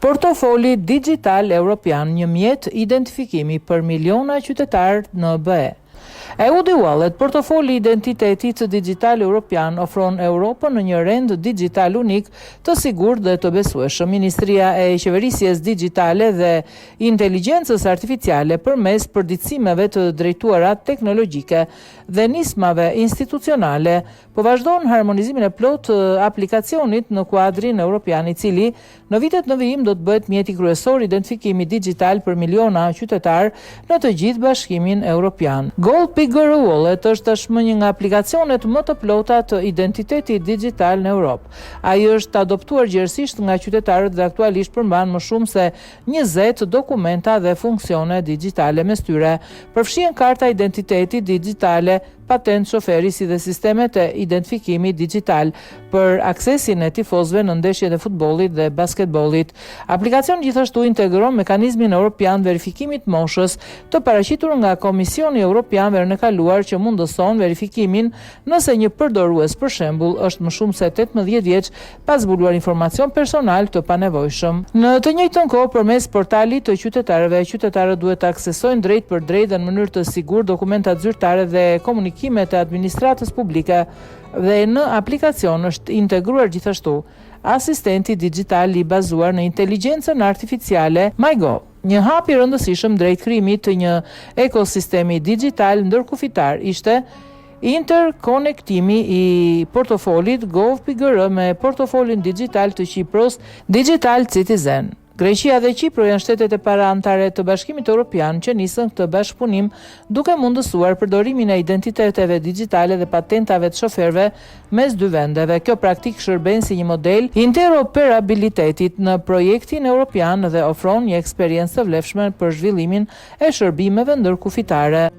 Portofoli Dixhital Europian, një mjet identifikimi për miliona qytetarë në BE. EUDI Wallet, portofoli i identitetit dixhital europian, ofron Europën në një rend dixhital unik, të sigurt dhe të besueshëm. Ministria e Qeverisjes Dixhitale dhe Inteligjencës Artificiale përmes përditësimeve të drejtuara teknologjike dhe nismave institucionale po vazhdon harmonizimin e plotë të aplikacionit në kuadrin europian, i cili në vitet në vijim do të bëhet mjeti kryesor identifikimi dixhital për miliona qytetarë në të gjithë Bashkimin Europian. Gov.gr Wallet është tashmë një nga aplikacionet më të plota të identitetit dixhital në Europë. Ai është adoptuar gjerësisht nga qytetarët dhe aktualisht përmban më shumë se 20 dokumenta dhe funksione dixhitale mes tyre përfshihen karta identiteti dixhitale, patentë shoferi si dhe sistemet e identifikimit dixhital për aksesin e tifozëve në ndeshjet e futbollit dhe basketbollit. Aplikacioni gjithashtu integron mekanizmin europian të verifikimit të moshës, të paraqitur nga Komisioni Europian verën e kaluar që mundëson verifikimin nëse një përdorues për shembull është më shumë se 18 vjeç pa zbuluar informacion personal të panevojshëm. Në të njëjtën kohë, përmes portalit të qytetarëve, qytetarët duhet të aksesojnë drejtpërdrejt dhe në mënyrë të sigurt dokumentat zyrtare dhe komunikimet e administratës publike dhe në aplikacion është integruar gjithashtu asistenti dixhital i bazuar në inteligjencën artificiale MyGov. Një hap i rëndësishëm drejt krijimit të një ekosistemi dixhital ndërkufitar ishte Interkonektimi i portofolit gov.gr me portofolin dixhital të Qipros, Digital Citizen. Greqia dhe Qipro janë shtetet e para anëtare të Bashkimit Europian që nisën këtë bashkëpunim duke mundësuar përdorimin e identiteteve dixhitale dhe patentave të shoferëve mes dy vendeve. Kjo praktikë shërben si një model interoperabilitetit në projektin europian dhe ofron një eksperiencë të vlefshme për zhvillimin e shërbimeve ndërkufitare.